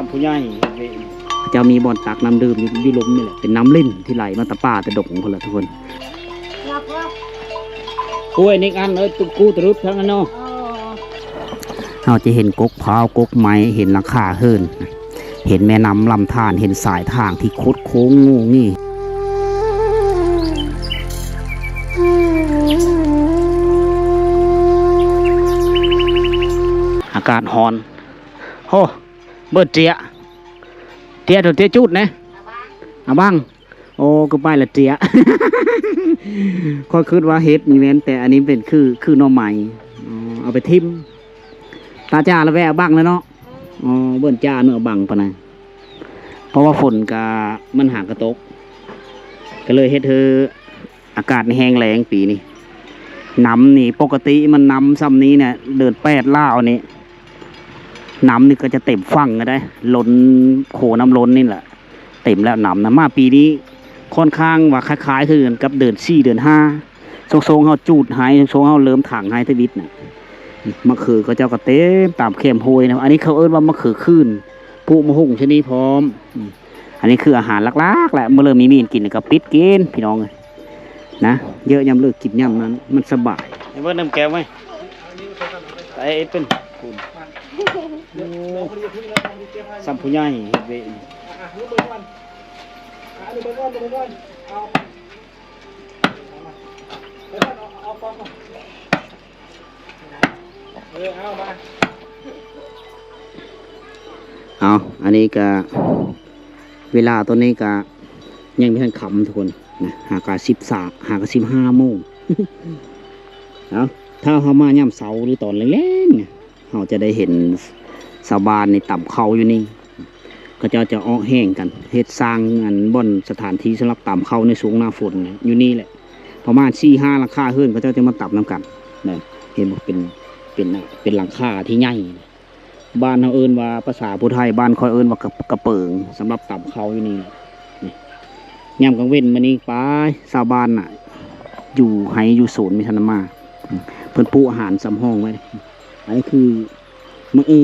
ຜູ້ໃຫຍ່ເຮັດເວ ເຂົາເຈົ້າມີບ່ອນຕັກນ້ຳດື່ມຢູ່ ຢູ່ລຸ່ມນີ້ແຫຼະ ເປັນນ້ຳລິນທີ່ໄຫຼມາແຕ່ປ່າແຕ່ດົງພຸ້ນລະທຸກຄົນ. ໂອ້ຍ ນິກອັນເອີຍ ຕຸກກູຕະລຸບທັງອັນເນາະ. ເຮົາຈະເຫັນກົກພ້າວ ກົກໄມ້ ເຫັນຫຼັງຄາເຮືອນ ເຫັນແມ່ນ້ຳລຳທານ ເຫັນສາຍທາງທີ່ຄົດໂຄ້ງງູງງິງ. ອາກາດຮ້ອນ. ໂອ້ ເບີດເຈຍ ເຈຍໂຕເຈຍຈູດແນະ ອາບັງ. ໂອ້ ຄືໄປລະເຈຍ ຂ້ອຍຄິດວ່າເຫັດນີ້ແມ່ນ ແຕ່ອັນນີ້ເປັນຄື ຄືໜໍ່ໄມ້. ອໍ ເອົາໄປຖິ້ມ ຕາຈ້າລະແວ່ອາບັງແລ້ວເນາະ. ອໍ ເບີນຈ້າເນາະ ອາບັງປານນັ້ນ ເພາະວ່າຝົນກະ ມັນຫາກະຕົກ ກະເລີຍເຮັດໃຫ້ ອາກາດນີ້ແຫ້ງແລ້ງປີນີ້. ນ້ຳນີ້ປົກກະຕິມັນນ້ຳຊ່ຳນີ້ນະ ເດືອນແປດລາວນີ້ ນ້ຳນີ້ກໍຈະເຕັມຝັ່ງແລ້ວໃດ໋ ລົ້ນ ໂຂນ້ຳລົ້ນນີ້ແຫຼະ ເຕັມແລ້ວນ້ຳນະ. ມາປີນີ້ຄ່ອນຂ້າງວ່າຄ້າຍໆຄືກັນກັບເດືອນສີ່ເດືອນຫ້າ ຊ່ວງໆເຮົາຈູດໄຮ່ ຊ່ວງໆເຮົາເລີ່ມຖາງໄຮ່ທະວິດນະ. ມະເຂືອເຂົາເຈົ້າກໍເຕັມຕາມແຄມຫ້ວຍນະ. ອັນນີ້ເຂົາເອີ້ນວ່າມະເຂືອຂື່ນ ປູກໝາກຫຸ່ງຊະນິດພ້ອມ. ອັນນີ້ຄືອາຫານຫຼັກໆແຫຼະ ມື້ເລີ່ມມີມີນກິນກໍປິດກິນພີ່ນ້ອງເອີຍ. ນະ ເຍາະຍາມເລີກກິນຍາມນັ້ນ ມັນສະບາຍ. ໃຫ້ເບິ່ງນ້ຳແກ້ວໄວ້ ໄອ້ເປັນ ໂອ້ ສ່ຳຜູ້ໃຫຍ່ເຮັດເວ. ເອີ ເອົາມາ ເອົາ ອັນນີ້ກະ ເວລາຕອນນີ້ກະຍັງບໍ່ທັນຄ່ຳທຸກຄົນນະ ຫາກະສິບສາມ ຫາກະສິບຫ້າໂມງ. ເອົາ ຖ້າເຮົາມາຍາມເຊົ້າ ຫຼືຕອນແລງໆນະ ເຮົາຈະໄດ້ເຫັນຊາວບ້ານນີ້ຕຳເຂົ້າຢູ່ນີ້. ເຂົາເຈົ້າຈະອອກແຮ່ງກັນ ເຮັດສ້າງອັນບ່ອນສະຖານທີ່ສຳລັບຕຳເຂົ້າໃນຊ່ວງໜ້າຝົນຢູ່ນີ້ແຫຼະ. ປະມານສີ່ຫ້າຫຼັງຄາເຮືອນ ເຂົາເຈົ້າຈະມາຕຳນຳກັນນະ. ເຫັນບໍ່ ເປັນ ເປັນ ເປັນຫຼັງຄາທີ່ໃຫຍ່. ບ້ານເຮົາເອີ້ນວ່າ ພາສາຜູ້ໄທ ບ້ານຂ້ອຍເອີ້ນວ່າກະ ກະເປີງ ສຳລັບຕຳເຂົ້າຢູ່ນີ້ແຫຼະ. ນີ້ ຍາມກາງເວັນມານີ້ ປາຍຊາວບ້ານນະ ຢູ່ໄຮ່ຢູ່ສວນມີທັນນະມາ ເພິ່ນປູກອາຫານສຳຮອງໄວ້. ອັນນີ້ຄື ໝາກອຶ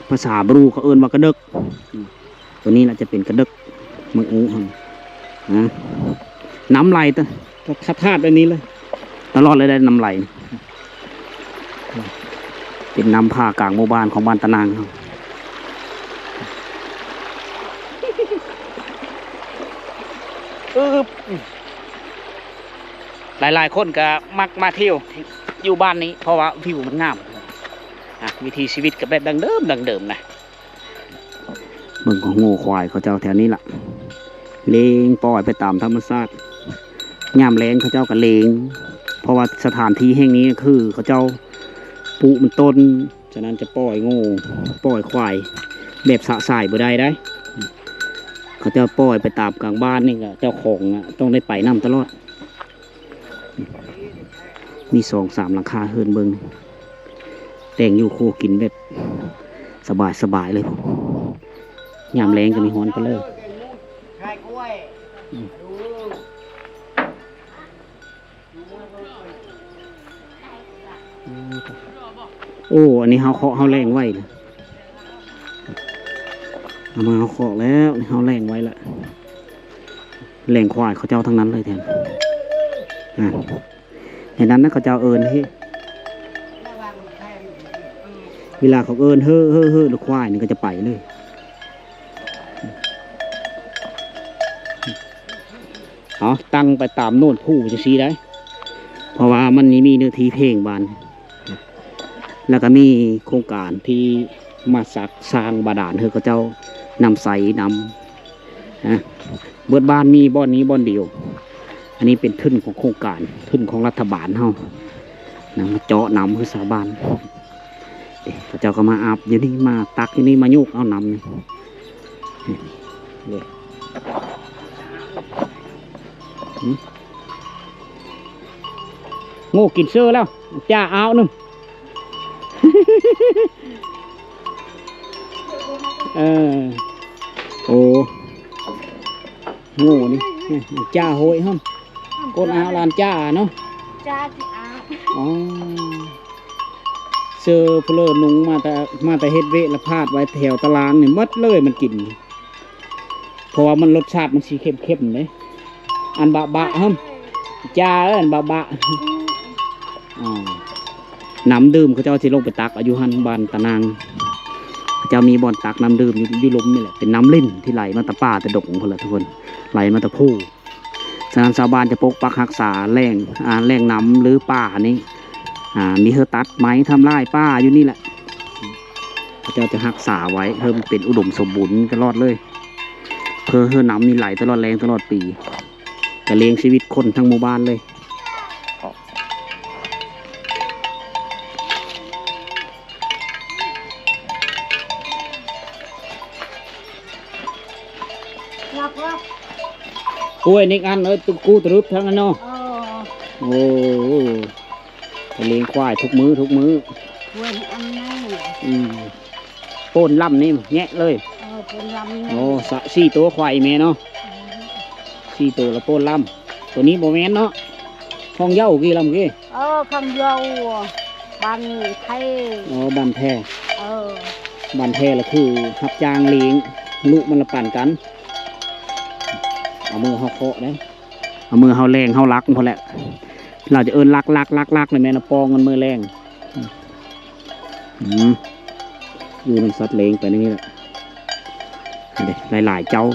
ພາສາບຣູເຂົາເອີ້ນວ່າກະເດິກ. ໂຕນີ້ລະຈະເປັນກະເດິກ ໝາກອຶຫັ້ນນະ. ນ້ຳໄຫຼຕະ ທາດໆແບບນີ້ເລີຍ ຕະຫຼອດເລີຍໄດ໋ ນ້ຳໄຫຼ. ເປັນນ້ຳຜາກາງໝູ່ບ້ານຂອງບ້ານຕານາງເຮົາ. ອືບ ຫຼາຍໆຄົນກະມັກມາທ່ຽວຢູ່ບ້ານນີ້ ເພາະວ່າວິວມັນງາມ. ອ່ະ ວິຖີຊີວິດກໍແບບດັ້ງເດີມ ດັ້ງເດີມນະ. ເບິ່ງຂອງງົວຄວາຍເຂົາເຈົ້າແຖວນີ້ລະ ເລງປ່ອຍໄປຕາມທຳມະຊາດ. ຍາມແລ້ງເຂົາເຈົ້າກໍເລງ ເພາະວ່າສະຖານທີ່ແຫ່ງນີ້ຄືເຂົາເຈົ້າປູກມັນຕົ້ນ ສະນັ້ນຈະປ່ອຍງົວ ປ່ອຍຄວາຍແບບສະສາຍບໍ່ໄດ້ໄດ໋. ເຂົາເຈົ້າປ່ອຍໄປຕາມກາງບ້ານນີ້ ກໍເຈົ້າຂອງນະ ຕ້ອງໄດ້ໄປນຳຕະຫຼອດ. ມີສອງສາມຫຼັງຄາເຮືອນເບິ່ງ ແຕ່ງຢູ່ຄູ່ກິນແບບສະບາຍໆເລີຍ. ຍາມແລ້ງກໍມີຮ້ອນປະເລີຍ. ໂອ້ ອັນນີ້ເຮົາເຄາະ ເຮົາແລ້ງໄວ້ນະ ເອົາມາເຮົາເຄາະແລ້ວ ເຮົາແລ້ງໄວ້ລະ ແລ້ງຄວາຍເຂົາເຈົ້າທັງນັ້ນເລີຍແທນ. ອ່າ ເຫັນນັ້ນນະ ເຂົາເຈົ້າເອີ້ນເຮີ ເວລາເຂົາເອີ້ນເຮີ ເຮີ ເຮີ ແລ້ວຄວາຍນີ້ກໍຈະໄປເລີຍ. ເອົາ ຕັ້ງໄປຕາມໂນນພູຈັ່ງຊີ້ໄດ໋ ເພາະວ່າມັນມີເນື້ອທີ່ເພງບ້ານ ແລ້ວກໍມີໂຄງການທີ່ມາສັກສ້າງບາດານໃຫ້ເຂົາເຈົ້ານຳໃຊ້ນຳ ນະ ເບິດບ້ານມີບ່ອນນີ້ບ່ອນດຽວ. ອັນນີ້ເປັນທຶນຂອງໂຄງການ ທຶນຂອງລັດຖະບານເຮົານະ ມາເຈາະນຳໃຫ້ຊາວບ້ານ. ເດ້ ເຂົາເຈົ້າກໍມາອາບຢູ່ນີ້ ມາຕັກຢູ່ນີ້ ມາໂຍກເອົານຳນີ້. ນີ້ ນີ້ ຫືມ ໂງ່ກິນເຊີແລ້ວ ຈ້າອາວໜຶ່ງ. ເອີ ໂອ້ ໂງ່ນີ້ ຈ້າໂຫຍຫັ້ນ ກົ້ນອາວຫຼານຈ້າເນາະ ຈ້າຊິອາວ ອໍ. ເຈີຜູ້ເລີນຸງມາແຕ່ ມາແຕ່ເຮັດວຽກລະພາດໄວ້ແຖວຕາລາງນີ້ໝົດເລີຍ ມັນກິນ ເພາະວ່າມັນ ລົດຊາດມັນຊິເຄັມໆເດ້. ອັນບະບະຫັ້ນ ຈ້າເອີ້ນບະບະ. ອືມ ອາ ນ້ຳດື່ມເຂົາເຈົ້າຊິລົງໄປຕັກເອົາຢູ່ຫັ້ນ ບ້ານຕານາງ ເຂົາເຈົ້າມີບ່ອນຕັກນ້ຳດື່ມຢູ່ ຢູ່ລຸ່ມນີ້ແຫຼະ ເປັນນ້ຳລິນທີ່ໄຫຼມາແຕ່ປ່າແຕ່ດົງພຸ້ນລະທຸກຄົນ ໄຫຼມາແຕ່ພູ. ສະນັ້ນຊາວບ້ານຈະປົກປັກຮັກສາແຫຼ່ງ ອາ ແຫຼ່ງນ້ຳ ຫຼື ປ່ານີ້ ອາ ມີເທື່ອຕັດໄມ້ທຳລາຍປ່າຢູ່ນີ້ແຫຼະ ເຂົາເຈົ້າຈະຮັກສາໄວ້ໃຫ້ມັນເປັນອຸດົມສົມບູນຕະຫຼອດເລີຍ ເພື່ອໃຫ້ນ້ຳນີ້ໄຫຼຕະຫຼອດແລ້ງຕະຫຼອດປີ ກະລ້ຽງຊີວິດຄົນທັງໝູ່ບ້ານເລີຍ. ໂອ້ຍ ນິກອັນເອີຍ ຕຸກູຕະລຶບທັງນັ້ນເນາະ. ເອີ ໂອ້ ກະລ້ຽງຄວາຍທຸກມື້ທຸກມື້. ໂອ້ຍ ອັນນັ້ນ ອືມ ໂປ້ນລຳນີ້ແຍະເລີຍ. ເອີ ໂປ້ນລຳນີ້ ໂອ້ ສະ ສີ່ໂຕຄວາຍແມ່ເນາະ. ອືມ ສີ່ໂຕລະໂປ້ນລຳ. ໂຕນີ້ບໍ່ແມ່ນເນາະ ຂອງເຍົາກີ້ລຳກີ້. ເອີ ຂອງເຍົາ ບ້ານແພ. ອໍ ບ້ານແພ. ເອີ ບ້ານແພລະຄືຮັບຈ້າງລ້ຽງລູກມັນລະປັນກັນ. ເອົາມືເຮົາເຄາະເດ້ ເອົາມືເຮົາແລ່ງ ເຮົາລັກພຸ້ນແຫຼະ ລາວຈະເອີ້ນລັກໆໆໆ ແມ່ນລະປ້ອງກັນມື້ແລ່ງ. ອືມ ຢູ່ນຳສັດເລ້ງໄປໃນນີ້ແຫຼະ ອັນນີ້ຫຼາຍໆເຈົ້າ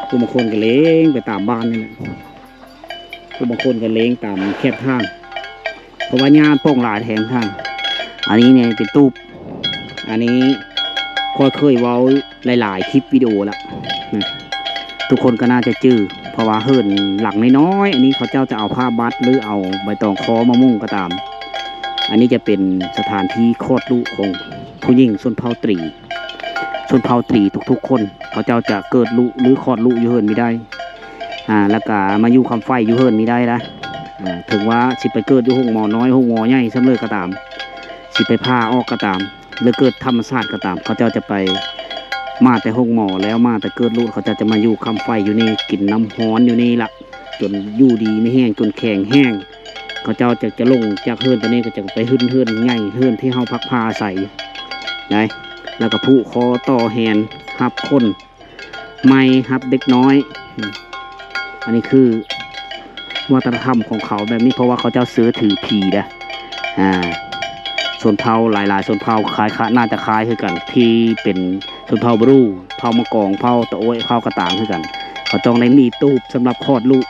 ຜູ້ບາງຄົນກໍເລ້ງໄປຕາມບ້ານນີ້ແຫຼະ ຜູ້ບາງຄົນກໍເລ້ງຕາມແຄມທາງ ເພາະວ່າຫຍ້າປ່ອງຫຼາຍແຄມທາງ. ອັນນີ້ນີ້ເປັນຕູບ ອັນນີ້ຂ້ອຍເຄີຍເວົ້າຫຼາຍໆຄລິບວິດີໂອລະນະ ທຸກຄົນກໍໜ້າຈະຈື່ ເພາະວ່າເຮືອນຫຼັງນ້ອຍໆ ອັນນີ້ເຂົາເຈົ້າຈະເອົາຜ້າບັດ ຫຼື ເອົາໃບຕອງຄໍມາມຸງກໍຕາມ. ອັນນີ້ຈະເປັນສະຖານທີ່ຄອດລູກຂອງຜູ້ຍິງຊົນເຜົ່າຕຣີ ຊົນເຜົ່າຕຣີທຸກໆຄົນ ເຂົາເຈົ້າຈະເກີດລູກ ຫຼື ຄອດລູກຢູ່ເຮືອນມີໄດ້ ອາ ແລ້ວກະມາຢູ່ຄຳໄຟຢູ່ເຮືອນມີໄດ້ນະ. ອາ ເຖິງວ່າຊິໄປເກີດຢູ່ໂຮງໝໍນ້ອຍ ໂຮງໝໍໃຫຍ່ສ່ຳໃດກໍຕາມ ຊິໄປຜ່າອອກກໍຕາມ ຫຼື ເກີດທຳມະຊາດກໍຕາມ ເຂົາເຈົ້າຈະໄປມາແຕ່ໂຮງໝໍ ແລ້ວມາແຕ່ເກີດລູກ ເຂົາເຈົ້າຈະມາຢູ່ຄຳໄຟຢູ່ນີ້ ກິນນ້ຳຮ້ອນຢູ່ນີ້ລະ ຈົນຢູ່ດີມີແຮງ ຈົນແຂງແຮງ. ເຂົາເຈົ້າຈະ ຈະລົງຈາກເຮືອນໂຕນີ້ ກໍຈະໄປຂຶ້ນເຮືອນໃຫຍ່ ເຮືອນທີ່ເຮົາພັກພາອາໄສໄດ້ ແລ້ວກໍຜູກຄໍຕໍ່ແຮນຮັບຄົນໃໝ່ ຮັບເດັກນ້ອຍ. ອືມ ອັນນີ້ຄືວັດທະນະທຳຂອງເຂົາແບບນີ້ ເພາະວ່າເຂົາເຈົ້າເຊື່ອຖືຜີເດ້. ອາ ຊົນເຜົ່າຫຼາຍໆຊົນເຜົ່າຄ້າຍ ໜ້າຈະຄ້າຍຄືກັນ ທີ່ເປັນຊົນເຜົ່າບຣູ ເຜົ່າມະກອງ ເຜົ່າຕະໂອ້ຍ ເຜົ່າກະຕາງຄືກັນ ເຂົາຕ້ອງໄດ້ມີຕູບສຳລັບຄອດລູກ.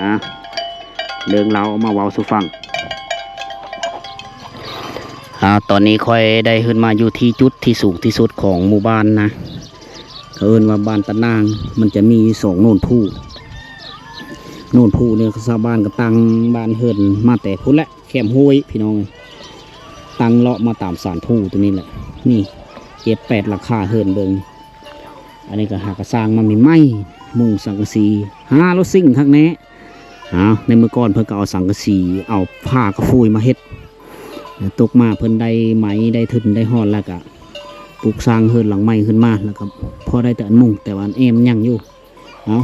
ອາ ເລື່ອງລາວເອົາມາເວົ້າສູ່ຟັງ. ອາ ຕອນນີ້ຂ້ອຍໄດ້ຂຶ້ນມາຢູ່ທີ່ຈຸດທີ່ສູງທີ່ສຸດຂອງໝູ່ບ້ານນະ ເຂົາເອີ້ນວ່າບ້ານຕານາງ. ມັນຈະມີສອງໂນນພູ ໂນນພູນີ້ຊາວບ້ານກໍຕັ້ງບ້ານເຮືອນມາແຕ່ພຸ້ນແຫຼະ ແຄມຫ້ວຍພີ່ນ້ອງເອີຍ ຕັ້ງເລາະມາຕາມສານພູຕົວນີ້ແຫຼະ. ນີ້ເຈັດແປດຫຼັງຄາເຮືອນເບິ່ງ ອັນນີ້ກໍຫາກະສ້າງມາໃໝ່ໆ ມຸງສັງກະສີ ຫາໂລຊິງຄັກແນ່. ເອົາ ໃນມື້ກ່ອນເພິ່ນກໍເອົາສັງກະສີ ເອົາຜ້າກະຟູຍມາເຮັດ ຕົກມາເພິ່ນໄດ້ໄມ້ໄດ້ທຶນໄດ້ຮອດ ແລ້ວກະປຸກສ້າງເຮືອນຫຼັງໃໝ່ຂຶ້ນມາ ແລ້ວກະພໍໄດ້ແຕ່ອັນມຸງ ແຕ່ວ່າອັນແອ້ມຍັງຢູ່. ເອົາ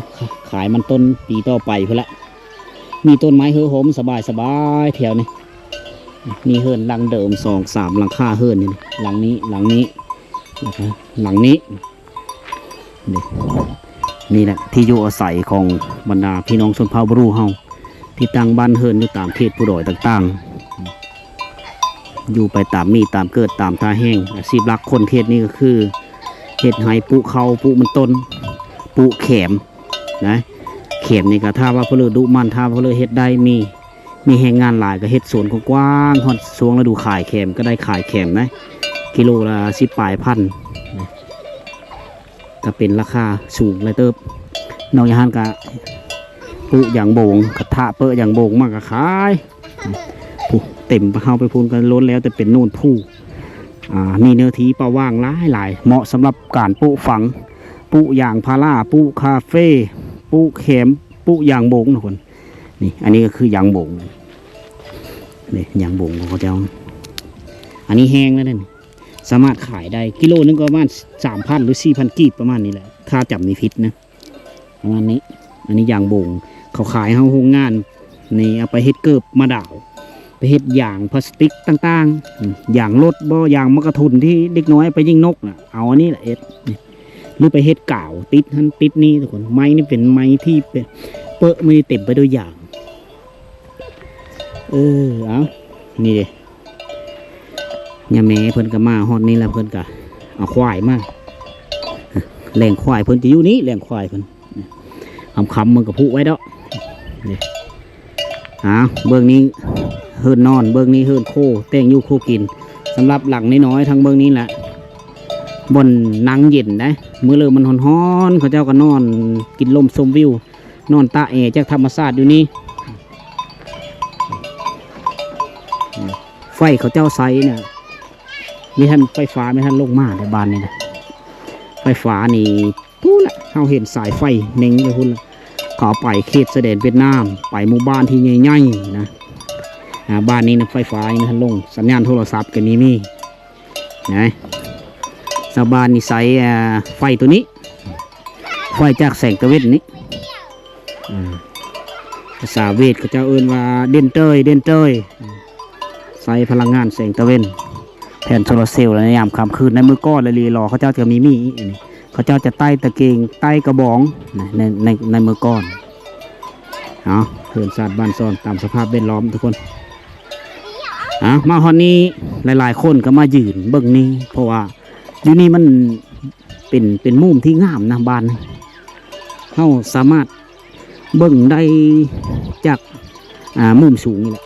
ຂາຍມັນຕົ້ນປີຕໍ່ໄປພຸ້ນລະ ມີຕົ້ນໄມ້ເຮືອໂຮມສະບາຍໆແຖວນີ້. ມີເຮືອນຫຼັງເດີມສອງສາມຫຼັງຄາເຮືອນນີ້ ຫຼັງນີ້ ຫຼັງນີ້ ແລ້ວກະຫຼັງນີ້. ນີ້ ນີ້ແຫຼະທີ່ຢູ່ອາໄສຂອງບັນດາພີ່ນ້ອງຊົນເຜົ່າບຣູເຮົາ ທີ່ຕັ້ງບ້ານເຮືອນຢູ່ຕາມເຂດພູດອຍຕ່າງໆ ຢູ່ໄປຕາມມີດຕາມເກີດຕາມທ່າແຮງ. ອາຊີບຫຼັກຄົນເຂດນີ້ກໍຄືເຮັດໄຮ່ ປູກເຂົ້າ ປູກມັນຕົ້ນ ປູກແຂມນະ. ແຂມນີ້ກໍຖ້າວ່າຜູ້ເລີດຸໝັ່ນ ຖ້າຜູ້ເລີເຮັດໄດ້ ມີ ມີແຮງງານຫຼາຍກໍເຮັດສວນກວ້າງໆ ຮອດຊ່ວງລະດູຂາຍແຂມກໍໄດ້ຂາຍແຂມນະ ກິໂລລະສິບປາຍພັນ ກໍເປັນລາຄາສູງຫຼາຍເຕີບ. ນອກຈາກຫັ້ນກໍປູກຢາງໂບງ ກະທະເປິຢາງໂບງມາກໍຂາຍ ເຕັມເຮົາໄປພຸ້ນກໍລ້ນແລ້ວແຕ່ເປັນໂນນພູ. ອາ ມີເນື້ອທີ່ປ່າຫວ່າງຫຼາຍໆ ເໝາະສຳລັບການປູກຝັງ ປູກຢາງພາລາ ປູກຄາເຟ ປູກແຂມ ປູກຢາງໂບງທຸກຄົນ. ນີ້ ອັນນີ້ກໍຄືຢາງໂບງ ນີ້ຢາງໂບງຂອງເຂົາເຈົ້າ. ອັນນີ້ແຮງແລ້ວເດ້ ສາມາດຂາຍໄດ້ ກິໂລໜຶ່ງກໍປະມານສາມພັນ ຫຼື ສີ່ພັນກີບ ປະມານນີ້ແຫຼະ ຖ້າຈຳບໍ່ຜິດນະ ປະມານນີ້. ອັນນີ້ຢາງໂບງ ເຂົາຂາຍເຮົາໂຮງງານນີ້ ເອົາໄປເຮັດເກີບມາດາວ ໄປເຮັດຢາງພລາສຕິກຕ່າງໆ ອາ ຢາງລົດບໍ ຢາງໝາກກະທຸນທີ່ເດັກນ້ອຍໄປຍິງນົກນະ ເອົາອັນນີ້ລະເຮັດ ຫຼືໄປເຮັດກາວຕິດຫັ້ນຕິດນີ້ທຸກຄົນ. ໄມ້ນີ້ເປັນໄມ້ທີ່ເປະ ເປິ້ນນີ້ເຕັມໄປດ້ວຍຢາງ. ເອີ ເອົາ ນີ້ເດ້ ຍາແມ່ເພິ່ນກໍມາຮອດນີ້ແລ້ວ ເພິ່ນກໍເອົາຄວາຍມາ ແລ່ງຄວາຍເພິ່ນຈະຢູ່ນີ້ ແລ່ງຄວາຍເພິ່ນ ຄ່ຳໆ ເພິ່ນກໍຜູກໄວ້ດອກ ນີ້ ອາ ເບື້ອງນີ້ເຮືອນນອນ ເບື້ອງນີ້ເຮືອນໂຄ ແຕ່ງຢູ່ໂຄກິນ. ສຳລັບຫຼັງນ້ອຍໆ ທາງເບື້ອງນີ້ແຫຼະ ບ່ອນນັ່ງເຢັນໄດ໋ ມື້ເລີມັນຮ້ອນໆ ເຂົາເຈົ້າກໍນອນກິນລົມຊົມວິວ ນອນຕາກແອຈາກທຳມະຊາດຢູ່ນີ້. ໄຟເຂົາເຈົ້າໃຊ້ນະ ມີທັນໄຟຟ້າ ມີທັນລົງມາໃນບ້ານນີ້ນະ ໄຟຟ້ານີ້ ພຸ້ນລະ ເຮົາເຫັນສາຍໄຟເນັ່ງໄປພຸ້ນລະ ເຂົາເອົາໄປເຂດຊາຍແດນຫວຽດນາມ ໄປໝູ່ບ້ານທີ່ໃຫຍ່ໆ ນະ ອາ ບ້ານນີ້ນະ ໄຟຟ້າຍັງບໍ່ທັນລົງ ສັນຍານໂທລະສັບກໍມີມີ ນະ ຊາວບ້ານນີ້ໃຊ້ ອາ ໄຟໂຕນີ້ ໄຟຈາກແສງຕາເວັນນີ້ ອາ ພາສາຫວຽດເຂົາເຈົ້າເອີ້ນວ່າ ເດັນເຕີຍ ເດັນເຕີຍ ໃຊ້ພະລັງງານແສງຕາເວັນ ແຜ່ນໂຊລາເຊວ ໃນຍາມຄ່ຳຄືນ. ໃນມື້ກ່ອນລະລີລໍ ເຂົາເຈົ້າຈະມີມີດ ອັນນີ້ ເຂົາເຈົ້າຈະໄຕ້ຕະເກງ ໄຕ້ກະບອງ ໃນ ໃນ ໃນມື້ກ່ອນ. ເອົາ ເຮືອນຊາດບ້ານຊ່ອນ ຕາມສະພາບແວດລ້ອມທຸກຄົນ. ເອົາ ມາຮອດນີ້ ຫຼາຍໆຄົນກໍມາຢືນເບິ່ງນີ້ ເພາະວ່າຢູ່ນີ້ມັນເປັນ ເປັນມຸມທີ່ງາມນະ ບ້ານນີ້ ເຮົາສາມາດເບິ່ງໄດ້ຈາກ ອາ ມຸມສູງນີ້ແຫຼະ.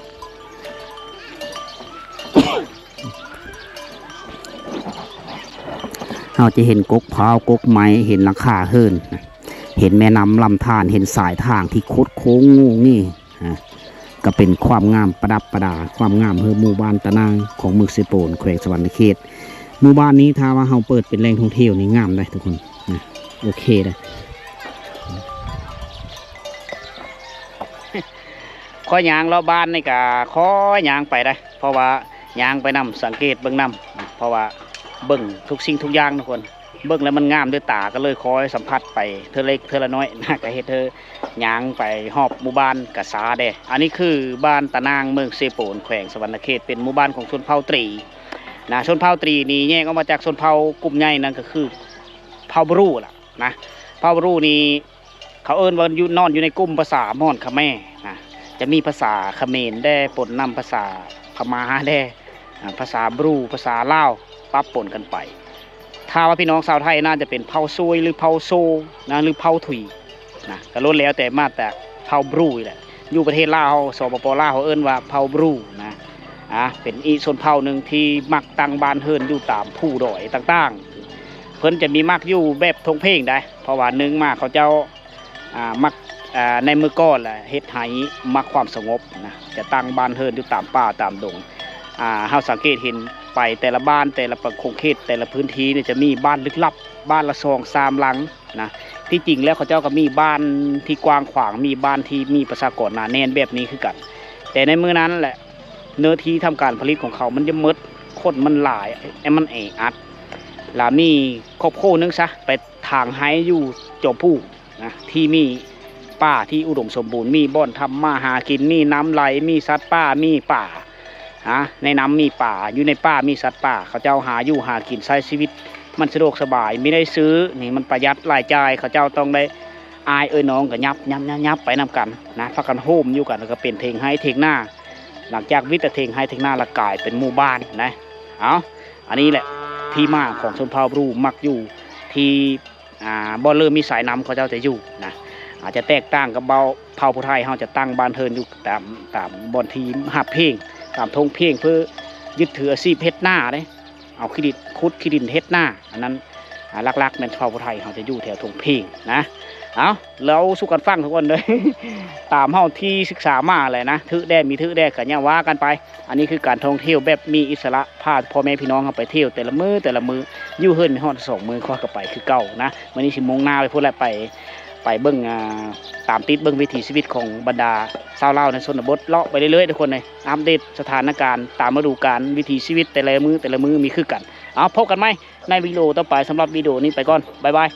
ເຮົາຈະເຫັນກົກພ້າວ ກົກໄມ້ ເຫັນຫຼັງຄາເຮືອນ ເຫັນແມ່ນ້ຳລຳທານ ເຫັນສາຍທາງທີ່ຄົດໂຄ້ງງູງງີ ອາ ກໍເປັນຄວາມງາມປະດັບປະດາ ຄວາມງາມເຮືອໝູ່ບ້ານຕານາງຂອງເມືອງເຊໂປນ ແຂວງສະຫວັນນະເຂດ. ໝູ່ບ້ານນີ້ຖ້າວ່າເຮົາເປີດເປັນແຫຼ່ງທ່ອງທ່ຽວນີ້ງາມເດ້ທຸກຄົນ ນະ ໂອເຄເດ້. ຂ້ອຍຍ່າງເລາະບ້ານນີ້ກະຄ່ອຍຍ່າງໄປໄດ໋ ເພາະວ່າຍ່າງໄປນຳ ສັງເກດເບິ່ງນຳ ເພາະວ່າເບິ່ງທຸກສິ່ງທຸກຢ່າງທຸກຄົນ ເບິ່ງແລ້ວມັນງາມດ້ວຍຕາ ກໍເລີຍຄ່ອຍສຳຜັດໄປເທື່ອເລັກເທື່ອລະນ້ອຍນະ ກໍເຮັດໃຫ້ຍ່າງໄປຮອບໝູ່ບ້ານກະຊ້າແດ່. ອັນນີ້ຄືບ້ານຕານາງ ເມືອງເຊໂປນ ແຂວງສະຫວັນນະເຂດ ເປັນໝູ່ບ້ານຂອງຊົນເຜົ່າຕຣີນະ. ຊົນເຜົ່າຕຣີນີ້ແຍກອອກມາຈາກຊົນເຜົ່າກຸ່ມໃຫຍ່ນັ້ນ ກໍຄືເຜົ່າບຣູລະນະ. ເຜົ່າບຣູນີ້ ເຂົາເອີ້ນວ່າຢູ່ ນອນຢູ່ໃນກຸ່ມພາສາມອນຂະແມນະ ຈະມີພາສາຂະເໝນແດ່ ປົນນຳພາສາພະມ້າແດ່ ອາ ພາສາບຣູ ພາສາລາວ ປະປົນກັນໄປ. ຖ້າວ່າພີ່ນ້ອງຊາວໄທໜ້າຈະເປັນເຜົ່າຊວຍ ຫຼື ເຜົ່າໂຊນະ ຫຼື ເຜົ່າທຸຍນະ ກໍລ້ວນແລ້ວແຕ່ມາຈາກເຜົ່າບຣູນີ້ແຫຼະ. ຢູ່ປະເທດລາວເຮົາ ສປປ ລາວ ເຮົາເອີ້ນວ່າເຜົ່າບຣູນະ ອາ ເປັນອີກຊົນເຜົ່າໜຶ່ງທີ່ມັກຕັ້ງບ້ານເຮືອນຢູ່ຕາມພູດອຍຕ່າງໆ. ເພິ່ນຈະມີມັກຢູ່ແບບທົ່ງເພງໄດ໋ ເພາະວ່າໜຶ່ງມາເຂົາເຈົ້າ ອ່າ ມັກ ອ່າ ໃນມື້ກ່ອນລະເຮັດໃຫ້ມັກຄວາມສະຫງົບນະ ຈະຕັ້ງບ້ານເຮືອນຢູ່ຕາມປ່າຕາມດົງ. ອ່າ ເຮົາສັງເກດເຫັນໄປແຕ່ລະບ້ານ ແຕ່ລະປະ ຂົງເຂດ ແຕ່ລະພື້ນທີ່ນີ້ຈະມີບ້ານລຶກລັບ ບ້ານລະສອງສາມຫຼັງນະ. ທີ່ຈິງແລ້ວເຂົາເຈົ້າກໍມີບ້ານທີ່ກວ້າງຂວາງ ມີບ້ານທີ່ມີປະຊາກອນໜາແໜ້ນແບບນີ້ຄືກັນ ແຕ່ໃນມື້ນັ້ນແຫຼະ ເນື້ອທີ່ທຳການຜະລິດຂອງເຂົາມັນຈະໝົດ ຄົນມັນຫຼາຍ ແລະ ມັນແອອັດ ລະມີຄອບຄົວໜຶ່ງຊະ ໄປຖາງໄຮ່ຢູ່ຈອມພູ ນະ ທີ່ມີປ່າທີ່ອຸດົມສົມບູນ ມີບ່ອນທຳມາຫາກິນ ມີນ້ຳໄຫຼ ມີສັດປ່າ ມີປາ ນະ ໃນນ້ຳມີປາ ຢູ່ໃນປ່າມີສັດປ່າ ເຂົາເຈົ້າຫາຢູ່ຫາກິນ ໃຊ້ຊີວິດມັນສະດວກສະບາຍ ມີໄດ້ຊື້ ນີ້ມັນປະຢັດລາຍຈ່າຍ ເຂົາເຈົ້າຕ້ອງໄດ້ ອ້າຍເອີ່ຍນ້ອງກໍຫຍັບ ຫຍັບ ຫຍັບ ຫຍັບໄປນຳກັນນະ ພາກັນໂຮມຢູ່ກັນ ແລ້ວກໍເປັນເຖງໄຮ່ເຖງນາ ຫຼັງຈາກວິດແຕ່ເຖງໄຮ່ເຖງນາ ລະກາຍເປັນໝູ່ບ້ານນະ. ເອົາ ອັນນີ້ແຫຼະທີ່ມາຂອງຊົນເຜົ່າບຣູມັກຢູ່ທີ່ ອ່າ ບ່ອນເລີ່ມມີສາຍນ້ຳເຂົາເຈົ້າຈະຢູ່ນະ ອາດຈະແຕກຕ່າງກັບເຜົ່າ ເຜົ່າຜູ້ໄທເຮົາຈະຕັ້ງບ້ານເຮືອນຢູ່ຕາມ ຕາມບ່ອນທີ່ຮັບເພງ ຕາມທົ່ງເພງ ເພື່ອຍຶດຖືອາຊີບເຮັດນາເດ້ ເອົາຂີ້ດິນ ຂຸດຂີ້ດິນເຮັດນາ ອັນນັ້ນ ອ່າ ຫຼັກໆແມ່ນເຜົ່າຜູ້ໄທເຮົາຈະຢູ່ແຖວທົ່ງເພງນະ. ເອົາ ເລົ່າສູ່ກັນຟັງທຸກຄົນເດີ ຕາມເຮົາທີ່ສຶກສາມາແຫຼະນະ ຖືກແດ່ ມີຖືກແດ່ ກໍຢ່າວ່າກັນໄປ. ອັນນີ້ຄືການທ່ອງທ່ຽວແບບມີອິດສະຫຼະ ພາພໍ່ແມ່ພີ່ນ້ອງເຮົາໄປທ່ຽວແຕ່ລະມື້ ແຕ່ລະມື້ ຢູ່ເຮືອນມີຮອດສອງມື້ ຂ້ອຍກໍໄປຄືເກົ່ານະ. ມື້ນີ້ຊິມຸ່ງໜ້າໄປພຸ້ນແຫຼະ ໄປ ໄປເບິ່ງ ອ່າ ຕາມຕິດເບິ່ງວິຖີຊີວິດຂອງບັນດາຊາວລາວໃນຊົນນະບົດ ເລາະໄປເລື້ອຍໆ ທຸກຄົນເອີຍ ອັບເດດສະຖານະການຕາມລະດູການ ວິຖີຊີວິດແຕ່ລະມື້ ແຕ່ລະມື້ມີຄືກັນ. ເອົາ ພົບກັນໃໝ່ໃນວິດີໂອຕໍ່ໄປ ສຳລັບວິດີໂອນີ້ໄປກ່ອນ ບາຍບາຍ.